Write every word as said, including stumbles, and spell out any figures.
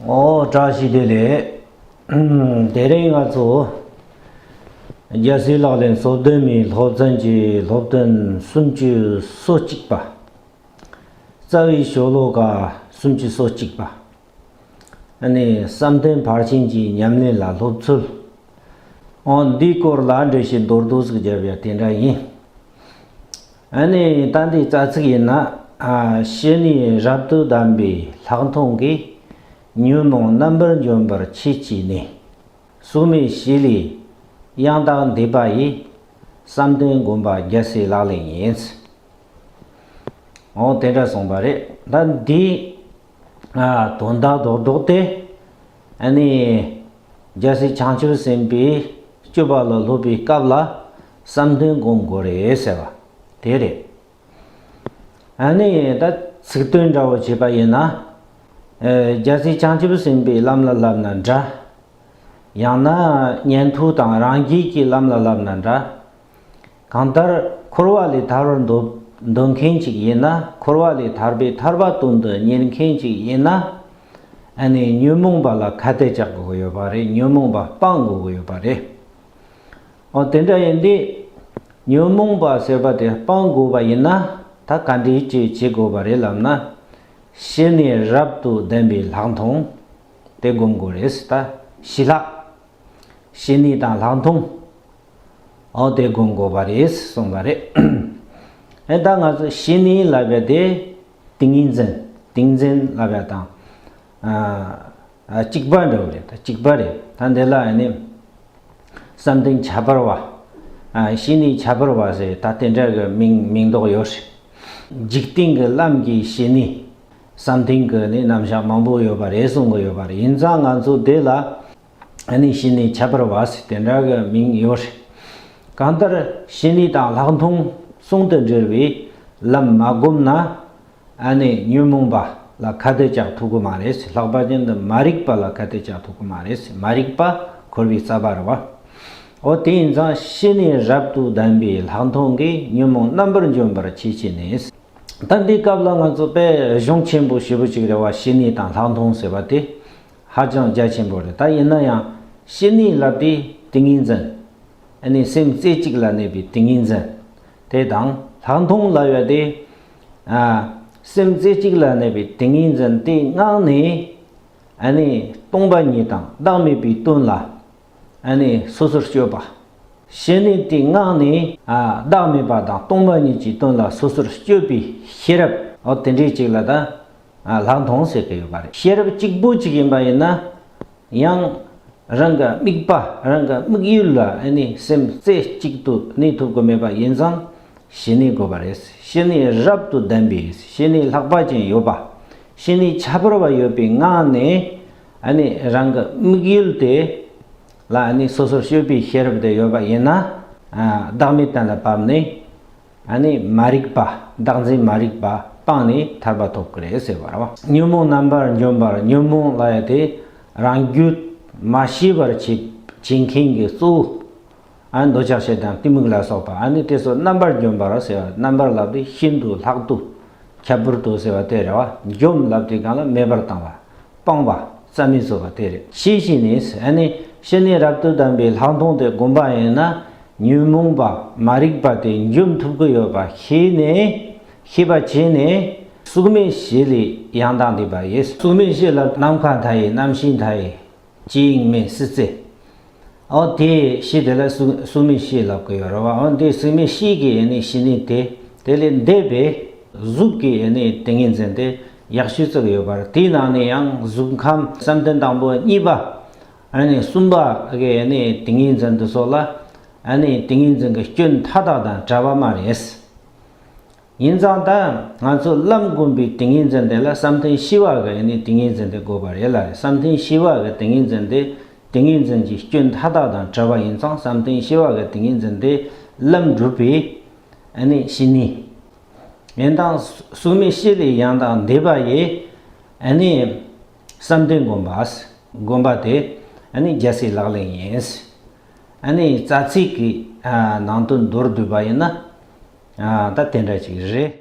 ཨོ་བཀྲ་ཤིས་བདེ་ལེགས། དེ་རིང་ང་ཚོ་རྒྱལ་སྲས་ལག་ལེན་སོ་བདུན་མའི་སློབ་ཚན་གྱི་སློབ་ཐུན་སུམ་ཅུ་སོ་གཅིག་པ། རྩ་བའི་ཤོ་ལོ་ཀ་སུམ་ཅུ་སོ་གཅིག་པ། ཨ་ནི་བསམ་གཏན་ཕར་ཕྱིན་གྱི་ཉམས་ལེན་ལ་སློབ་ཚུལ། ཨོ་འདིའི་སྐོར་ལ་འགྲེལ་བཤད་མདོར་བསྡུས་ཟིག་བརྒྱབ་ཡ་དེ་འདྲ་ཡིན། ཨ་ནི་ད་འདི་རྩ་ཚིག་ཡིན་ན། ཨ་ཞི་གནས་རབ་ཏུ་ལྡན་པའི་ལྷག་མཐོང་གིས། ཉོན་མོངས་རྣམ་པར་འཇོམས་པར་ཆེད་བྱས་ནས། ཟུག་མེད་ཞི་ལུས་ཡང་དག་འདུས་པ་ཡི། བསམ་གཏན་སྒོམ་པ་རྒྱལ་སྲས་ལག་ལེན་ཡིན། འོ་དེ་འདྲ་གསུངས་པ་རེད། ད་འདི་ཨ་དོན་དག་རྡོག་རྡོག་དེ། ཨ་ནི་རྒྱལ་སྲས་བྱང་ཆུབ་སེམས་དཔའི་སྤྱོད་པ་ལ་སློབ་པའི་སྐབས་ལ་བསམ་གཏན་སྒོམ་དགོས་རེད་ཟེར་བ་དེ་རེད། ཨ་ནི་ད་ཚིག་དོན་འདྲ་བོ་བྱས་པ་ཡིན་ན། ཨ་རྒྱལ་སྲས་བྱང་ཆུབ་སེམས་དཔའི་ལམ་ལ་བསླབ་ན་འདྲ། ཡང་ན་ཉན་ཐོས་དང་རང་རྒྱལ་གྱི་ལམ་ལ་བསླབ་ན་འདྲ། གང་ལྟར་འཁོར་བ་ལས་ཐར་བར་འདོད་འདོད་མཁན་ཅིག་ཡིན་ན། འཁོར་བ་ལས་ཐར་པའི་ཐར་པ་དོན་དུ་གཉེར་མཁན་ཅིག་ཡིན་ན། ཨ་ནི་ཉོན་མོངས་པ་ལ་ཁ་གཏད་བཅག་དགོས་ཀྱི་ཡོད་པ་རེད། ཉོན་མོངས་པ་སྤང་དགོས་ཀྱི་ཡོད་པ་རེད། འོ་དེ་འདྲ་ཡིན་དུས། ཉོན་མོངས་པ་ཟེར་བ་དེ་སྤང་དགོས་པ་ཡིན་ན། ད་ག་འདྲའི་ཅིག་བྱེད་དགོས་པ་རེད་ལབ་ན། ཞི་གནས་རབ་ཏུ་ལྡན་པའི་ལྷག་མཐོང་དེ་སྒོམ་དགོས་རེད། ད་ཞི་ལྷག་ཞི་གནས་དང་ལྷག་མཐོང་། འོ་དེ་སྒོམ་དགོས་པ་རེད་གསུངས་པ་རེད། ཨེ་ད་ང་ཚོ་ཞི་གནས་ལབ་ཡ་དེ་ཏིང་ངེ་འཛིན། ཏིང་འཛིན་ལབ་ཡ་དང་། ཨ་ཨ་གཅིག་པ་འདྲ་བོ་རེད། ད་གཅིག་པ་རེད། ད་འདི་ལ་ཨ་ནི་བསམ་གཏན་ཁྱད་པར་བ། ཨ་ཞི་གནས་ཁྱད་པར་བ་ཟེར། ད་དེ་འདྲ་གི་མིང་མིང་འདོགས་ཡོད་རེད། འཇིག་རྟེན་གྱི་ལམ་གྱི་ཞི་གནས། བསམ་གཏན་གྱི་ནི་རྣམ་གཞག་མང་པོ་ཡོད་པ་རེད་གསུང་གི་ཡོད་པ་རེད། ཡིན་ཙང་ང་ཚོ་དེ་ལ་ཨ་ནི་ཞི་གནས་ཁྱད་པར་བ་ཟེར་དེ་འདྲ་གི་མིང་ཡོད་རེད། གང་ལྟར་ཞི་གནས་དང་ལྷག་མཐོང་ཟུང་དུ་འབྲེལ་བའི་ལམ་མ་བསྒོམས་ན། ཨ་ནི་ཉོན་མོངས་པ་ལ་ཁ་གཏད་བཅག་ཐུབ་ཀྱི་མ་རེད། ལྷག་པ་ཅན་དུ་མ་རིག་པ་ལ་ཁ་གཏད་བཅག་ཐུབ་ཀྱི་མ་རེད། མ་རིག་པ་འཁོར་བའི་རྩ་བ་རེད་བ། འོ་དེ་ཡིན་ཙང་ཞི་གནས་རབ་ཏུ་ལྡན་པའི་ལྷག་མཐོང་གིས། ཉོན་མོངས་རྣམ་པར་འཇོམས་པར་ཆེད་བྱས་ནས། ད་འདི་སྐབས་ལ་ང་ཚོ་དཔེ་གཞུང་ཆེན་པོ་ཞེ་པོ་ཅིག་རེད་བ། ཞི་གནས་དང་ལྷག་མཐོང་ཟེར་བ་དེ་ཧ་ཅང་རྒྱ་ཆེན་པོ་རེད། ད་ཡིན་ན་ཡང་ཞི་གནས་ལབ་དེ་ཏིང་ངེ་འཛིན། ཨ་ནི་སེམས་རྩེ་གཅིག་ལ་གནས་པའི་ཏིང་ངེ་འཛིན་དེ་དང་། ལྷག་མཐོང་ལབ་ཡ་དེ་ཨ་སེམས་རྩེ་གཅིག་ལ་གནས་པའི་ཏིང་ངེ་འཛིན་དེ་མངགས་ནས། ཨ་ནི་སྟོང་པ་ཉིད་དང་བདག་མེད་པའི་དོན་ལ་ཨ་ནི་སོ་སོར་སྤྱོད་པ། ཞི་གནས་དེ་མངགས་ནས་ཨ་བདག་མེད་པ་དང་སྟོང་པ་ཉིད་ཀྱི་དོན་ལ་སོ་སོར་སྤྱོད་པའི་ཤེས་རབ། འོ་དེ་འདྲའི་ཅིག་ལ་ད་ཨ་ལྷག་མཐོང་ཟེར་གི་ཡོད་པ་རེད། ཤེས་རབ་གཅིག་པོ་ཅིག་ཡིན་པ་ཡིན་ན། ཡང་རང་གི་དམིགས་པ། རང་གི་དམིགས་ཡུལ་ལ་ཨ་ནི་སེམས་རྩེ་གཅིག་ཏུ་གནས་ཐུབ་ཀྱི་མེད་པ་ཡིན་ཙང་ཞི་གནས་དགོས་པ་རེད། ཞི་གནས་རབ་ཏུ་ལྡན་པའི། ཞི་གནས་ལྷག་པ་ཅན་ཡོད་པ། ཞི་གནས་ཁྱད་པར་བ་ཡོད་པའི་ངང་ནས་ཨ་ནི་རང་གི་དམིགས་ཡུལ་དེ་ལ་ཨ་ནི་སོ་སོར་སྤྱོད་པའི་ཤེས་རབ་དེ་ཡོད་པ་ཡིན་ན། ཨ་བདག་མེད་གཏན་ལ་ཕབ་ནས། ཨ་ནི་མ་རིག་པ། བདག་འཛིན་མ་རིག་པ་སྤངས་ནས་ཐར་པ་ཐོབ་ཀྱི་རེད་ཟེར་བ་རེད་བ། ཉོན་མོངས་རྣམ་པར་འཇོམས་པར། ཉོན་མོངས་ལབ་ཡ་དེ་རང་རྒྱུད་མ་ཞི་བར་བྱེད་བྱེད་མཁན་གྱི་གཙོ་བོ། ཨ་འདོད་ཆགས་ཞེ་སྡང་གཏི་མུག་ལ་སོགས་པ། ཨ་ནི་དེ་ཚོ་རྣམ་པར་འཇོམས་པར་ཟེར་བ། རྣམ་པར་ལབ་དུས་ཤིན་ཏུ་ལྷག་ཏུ་ཁྱད་པར་དུ་ཟེར་བ་དེ་རེད་བ། འཇོམས་ལབ་དུས་གང་ལ་མེད་པར་བཏང་བ། སྤངས་པ། རྩ་མེད་བཟོ་བ་དེ་རེད། ཆེད་བྱས་ནས། ཨ་ནི་ཞི་གནས་རབ་ཏུ་ལྡན་པའི་ལྷག་མཐོང་དེ་བསྒོམ་པ་ཡིན་ན། ཉོན་མོངས་པ་མ་རིག་པ་དེ་འཇོམས་ཐུབ་ཀྱི་ཡོད་པ་ཤེས་ནས། ཤེས་པ་བྱས་ནས། ཟུག་མེད་ཞི་ལུས་ཡང་དག་འདུས་པ་ཡི། ཟུག་མེད་ཞི་ལ་ནམ་མཁའ་མཐའ་ཡས། གནམ་ཤིང་མཐའ་ཡས། ཅི་ཡིན་མིན་སྲིད་རྩེ། འོ་དེ་ཞི་དེ་ལ་ཟུག་ཟུག་མེད་ཞི་ལབ་ཀྱི་ཡོད་རེད་བ། འོ་དེ་ཟུག་མེད་ཞི་གི་ཨ་ནི་ཞི་གནས་དེ། དེ་ལས་འདས་པའི་གཟུགས་ཀྱི་ཨ་ནི་ཏིང་ངེ་འཛིན་དེ་ཡག་ཤོས་བརྩི་གི་ཡོད་པ་རེད། དེའི་ནང་ནས་ཡང་གཟུགས་ཁམས་བསམ་གཏན་དང་པོ་གཉིས་པ། ཨ་ནི་གསུམ་པ་གི་ཨ་ནི་ཏིང་ངེ་འཛིན་དེ་ཚོ་ལ་ཨ་ནི་ཏིང་ངེ་འཛིན་གྱི་སྐྱོན་མཐའ་དག་དང་བྲལ་བ་མ་རེད། ཡིན་ཙང་ད་ང་ཚོ་ལམ་བསྒོམས་པའི་ཏིང་ངེ་འཛིན་དེ་ལ་བསམ་གཏན་ཞི་བ་གི་ཨ་ནི་ཏིང་ངེ་འཛིན་དེ་དགོས་པ་རེད་ལ། བསམ་གཏན་ཞི་བ་གི་ཏིང་ངེ་འཛིན་དེ་ཏིང་ངེ་འཛིན་གྱི་སྐྱོན་མཐའ་དག་དང་བྲལ་བ་ཡིན་ཙང་། བསམ་གཏན་ཞི་བ་གི་ཏིང་ངེ་འཛིན་དེ་ལམ་སྒྲུབ་པའི་ཨ་ནི་ཞི་གནས། ཡིན་ཙང་ཟུག་མེད་ཞི་ལུས་ཡང་དག་འདུས་པ་ཡི། ཨ་ནི་བསམ་གཏན་སྒོམ་པ། སྒོམ་པ་དེ་ཨ་ནི་རྒྱལ་སྲས་ལག་ལེན་ཡིན། ཨ་ནི་རྩ་ཚིག་གི་ཨ་ནང་དོན་མདོར་བསྡུས་པ་ཡིན་ན། ཨ་ད་དེ་འདྲ་ཅིག་རེད།